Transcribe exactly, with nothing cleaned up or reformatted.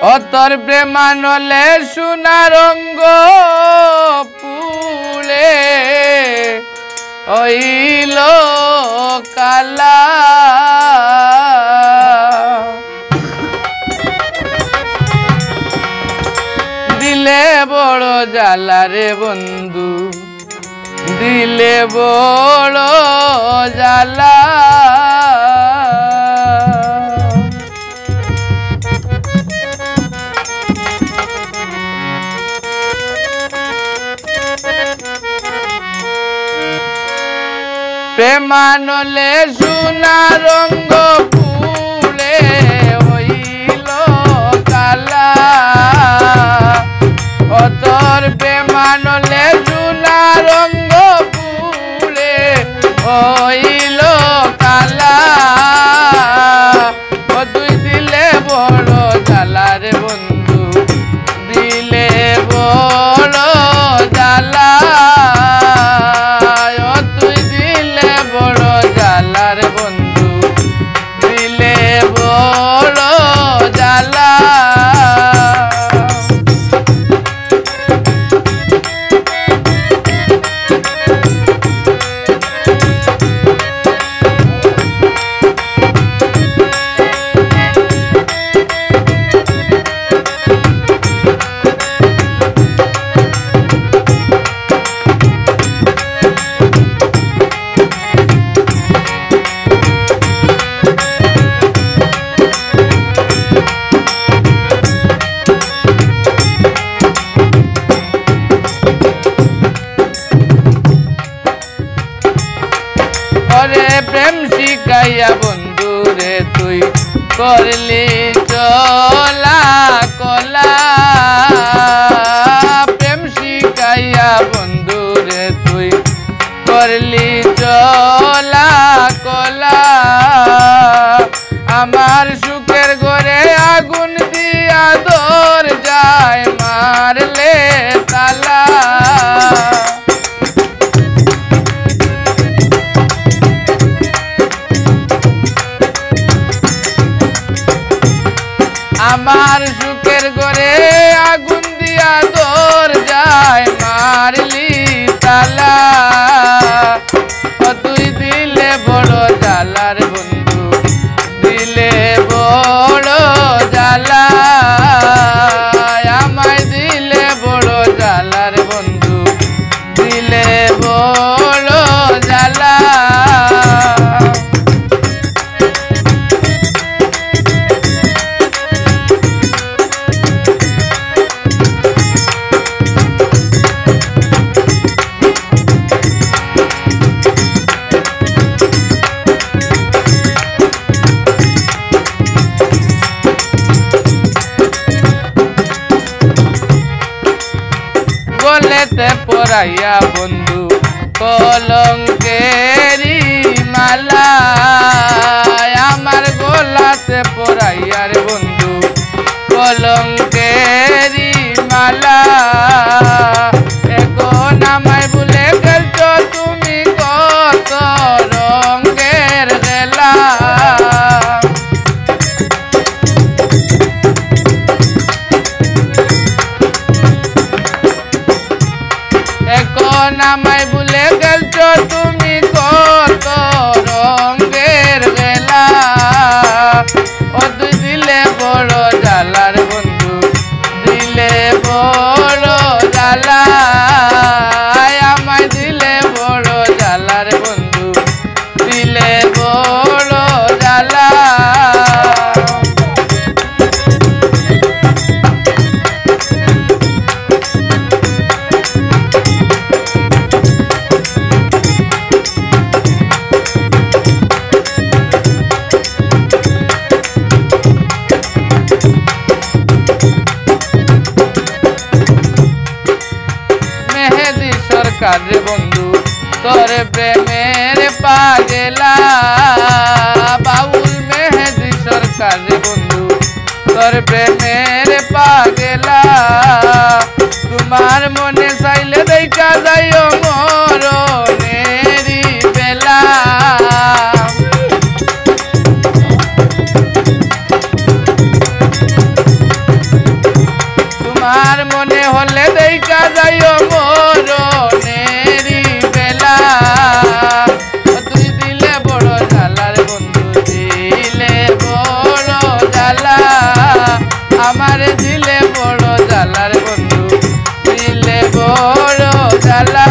ও তোর প্রেমানলে সোনার অঙ্গ পুড়ে অইল কালা। দিলে বড় জ্বালা রে বন্ধু, দিলে বড় জ্বালা। প্রেমানলে সোনার অঙ্গ পুড়ে অইল কালা। ও তোর প্রেমানলে সোনার অঙ্গ পুড়ে অইল কালা। ও তুই দিলে বড় জ্বালা রে বন্ধু, দিলে বড় জ্বালা। ও তুই দিলে বড় জ্বালা রে বন্ধু, দিলে বড় জ্বালা। ওরে প্রেম শিখাইয়া বন্ধুরে তুই করলি চলা কলা। প্রেম শিখাইয়া বন্ধুরে তুই করলি চলা কলা। আমার সুখের ঘরে আগুন দিয়া দরজায় মারলে তালা। আমার সুখের ঘরে আগুন দিয়া দরজায় মারলি তালা। ও তুই দিলে বড় জ্বালা রে বন্ধু, দিলে বড় জ্বালা। আমায় দিলে বড় জ্বালা রে বন্ধু, দিলে বড় জ্বালা। গলেতে পরাইয়া বন্ধু কলঙ্কেরি মালা, আমার গলাতে পরাইয়া রে বন্ধু কলঙ্কেরি মালা। এখন আমায় ভুলে গেলছো তুমি কত রঙের খেলা। এখন আমায় ভুলে গেলছো তুমি কত রঙের খেলা। ও তুই দিলে বড় জ্বালার বন্ধু, দিলে বড় জ্বালা। আমায় দিলে বড় জ্বালার বন্ধু, দিলে বড় জ্বালা। মেহেদি সরকার রে বন্ধু, তোর প্রেমের পাগলা। বাউল মেহেদি সরকার রে বন্ধু, তোর প্রেমের পাগলা। তোমার মনে চাইলে দেখা যাইও মরণেরই বেলা। আল্লাহ